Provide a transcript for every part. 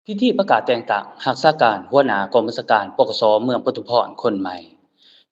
ພິທີປະກາດແຕ່ງຕັ້ງຮັກສາການຫົວໜ້າກອງບັນຊາການ ປກສ ເມືອງປະທຸມພອນຄົນໃໝ່.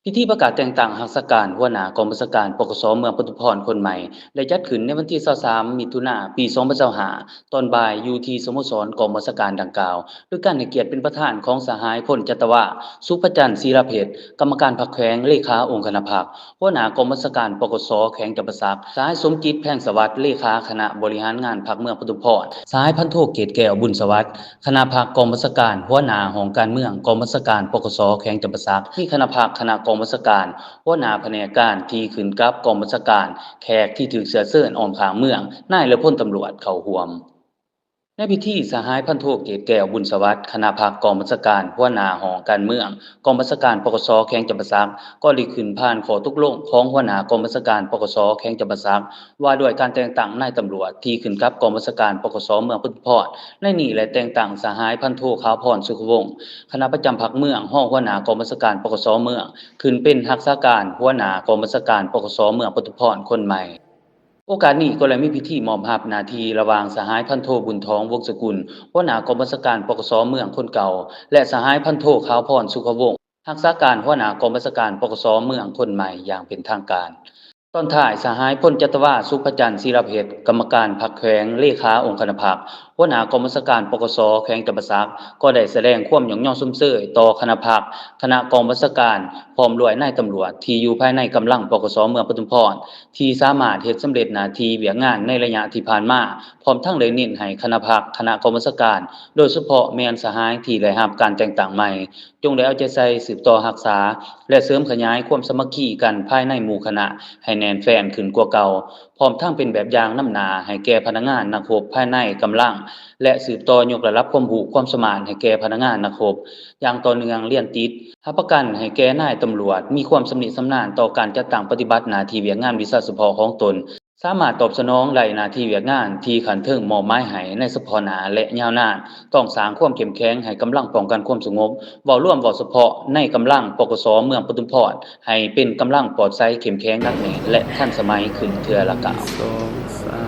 ພິທີປະກາດແຕ່ງຕັ້ງຮັກສາການຫົວໜ້າກອງບັນຊາການ ປກສ ເມືອງປະທຸມພອນຄົນໃໝ່ ໄດ້ຈັດຂຶ້ນໃນວັນທີຊາວສາມ ມິຖຸນາ ປີສອງພັນຊາວຫ້າ ຕອນບ່າຍ ຢູ່ທີ່ສະໂມສອນກອງບັນຊາການດັ່ງກ່າວ ໂດຍການໃຫ້ກຽດເປັນປະທານຂອງສະຫາຍ ພົນຈັດຕະວາ ສຸພະຈັນ ສີລະເພັດ ກຳມະການພັກແຂວງ, ເລຂາອົງຄະນະພັກ, ຫົວໜ້າກອງບັນຊາການ ປກສ ແຂວງຈຳປາສັກ, ສະຫາຍ ສົມຈິດ ແພງສະຫວັດ ເລຂາຄະນະບໍລິຫານງານພັກເມືອງປະທຸມພອນ, ສະຫາຍ ພັນໂທ ເກດແກ້ວ ບຸນສະຫວັດ ຄະນະພັກກອງບັນຊາການ, ຫົວໜ້າຫ້ອງການເມືອງກອງບັນຊາການ ປກສ ແຂວງຈຳປາສັກ, ມີຄະນະພັກ, ຄະນະກອງບັນຊາການ, ຫົວໜ້າພະແນກການທີ່ຂຶ້ນກັບກອງບັນຊາການ, ແຂກທີ່ຖືກເຊື້ອເຊີນອ້ອມຂ້າງເມືອງ, ນາຍ ແລະ ພົນຕຳຫຼວດເຂົ້າຮ່ວມ. ໃນພິທີ, ສະຫາຍ ພັນໂທ ເກດແກ້ວ ບຸນສະຫວັດ ຄະນະພັກກອງບັນຊາການ, ຫົວໜ້າຫ້ອງການເມືອງກອງບັນຊາການ ປກສ ແຂວງຈຳປາສັກ ກໍໄດ້ຂຶ້ນຜ່ານຂໍ້ຕົກລົງຂອງຫົວໜ້າກອງບັນຊາການ ປກສ ແຂວງຈຳປາສັກ ວ່າດ້ວຍການແຕ່ງຕັ້ງນາຍຕຳຫຼວດທີ່ຂຶ້ນກັບກອງບັນຊາການ ປກສ ເມືອງປະທຸມພອນ ໃນນີ້ ແລະ ແຕ່ງຕັ້ງສະຫາຍ ພັນໂທ ຂາວພອນ ສຸຂະວົງ ຄະນະປະຈຳພັກເມືອງ, ຮອງຫົວໜ້າກອງບັນຊາການ ປກສ ເມືອງ ຂຶ້ນເປັນຮັກສາການຫົວໜ້າກອງບັນຊາການ ປກສ ເມືອງປະທຸມພອນຄົນໃໝ່. ໂອກາດນີ້ກໍໄດ້ມີພິທີມອບຮັບໜ້າທີ່ລະຫວ່າງສະຫາຍ ພັນໂທ ບຸນທອງ ວົງສະກຸນ ຫົວໜ້າກອງບັນຊາການ ປກສ ເມືອງຄົນເກົ່າ ແລະ ສະຫາຍ ພັນໂທ ຂາວພອນ ສຸຂະວົງ ຮັກສາການຫົວໜ້າກອງບັນຊາການ ປກສ ເມືອງຄົນໃໝ່ຢ່າງເປັນທາງການ. ຕອນທ້າຍ, ສະຫາຍ ພົນຈັດຕະວາ ສຸພະຈັນ ສີລະເພັດ ກຳມະການພັກແຂວງ, ເລຂາອົງຄະນະພັກ, ຫົວໜ້າກອງບັນຊາການ ປກສ ແຂວງຈຳປາສັກ ກໍໄດ້ສະແດງຄວາມຍ້ອງຍໍຊົມເຊີຍຕໍ່ຄະນະພັກ, ຄະນະກອງບັນຊາການ ພ້ອມດ້ວຍນາຍຕຳຫຼວດທີ່ຢູ່ພາຍໃນກຳລັງ ປກສ ເມືອງປະທຸມພອນ ທີ່ສາມາດເຮັດສຳເລັດໜ້າທີ່ວຽກງານໃນໄລຍະທີ່ຜ່ານມາ, ພ້ອມທັງໄດ້ເນັ້ນໃຫ້ຄະນະພັກ, ຄະນະກອງບັນຊາການ, ໂດຍສະເພາະແມ່ນສະຫາຍທີ່ໄດ້ຮັບການແຕ່ງຕັ້ງໃໝ່, ຈົ່ງໄດ້ເອົາໃຈໃສ່ສືບຕໍ່ຮັກສາ ແລະ ເສີມຂະຫຍາຍຄວາມສາມັກຄີກັນພາຍໃນໝູ່ຄະນະໃຫ້ແໜ້ນແຟ້ນຂຶ້ນກວ່າເກົ່າ, ພ້ອມທັງເປັນແບບຢ່າງນຳໜ້າໃຫ້ແກ່ພະນັກງານນັກຮົບພາຍໃນກຳລັງ ແລະ ສືບຕໍ່ຍົກລະດັບຄວາມຮູ້ຄວາມສາມາດໃຫ້ແກ່ພະນັກງານນັກຮົບຢ່າງຕໍ່ເນື່ອງລຽນຕິດ, ຮັບປະກັນໃຫ້ແກ່ນາຍຕຳຫຼວດມີຄວາມຊຳນິຊຳນານຕໍ່ການຈັດຕັ້ງປະຕິບັດໜ້າທີ່ວຽກງານວິຊາສະເພາະຂອງຕົນ, ສາມາດຕອບສະໜອງໄດ້ໜ້າທີ່ວຽກງານທີ່ຂັ້ນເທິງມອບໝາຍໃຫ້ໃນສະເພາະໜ້າ ແລະ ຍາວນານ, ຕ້ອງສ້າງຄວາມເຂັ້ມແຂງໃຫ້ກຳລັງປ້ອງກັນຄວາມສະຫງົບ, ເວົ້າລວມເວົ້າສະເພາະໃນກຳລັງ ປກສ ເມືອງປະທຸມພອນ ໃຫ້ເປັນກຳລັງປອດໃສ, ເຂັ້ມແຂງ, ໜັກແໜ້ນ ແລະ ທັນສະໄໝຂຶ້ນເທື່ອລະກ້າວ.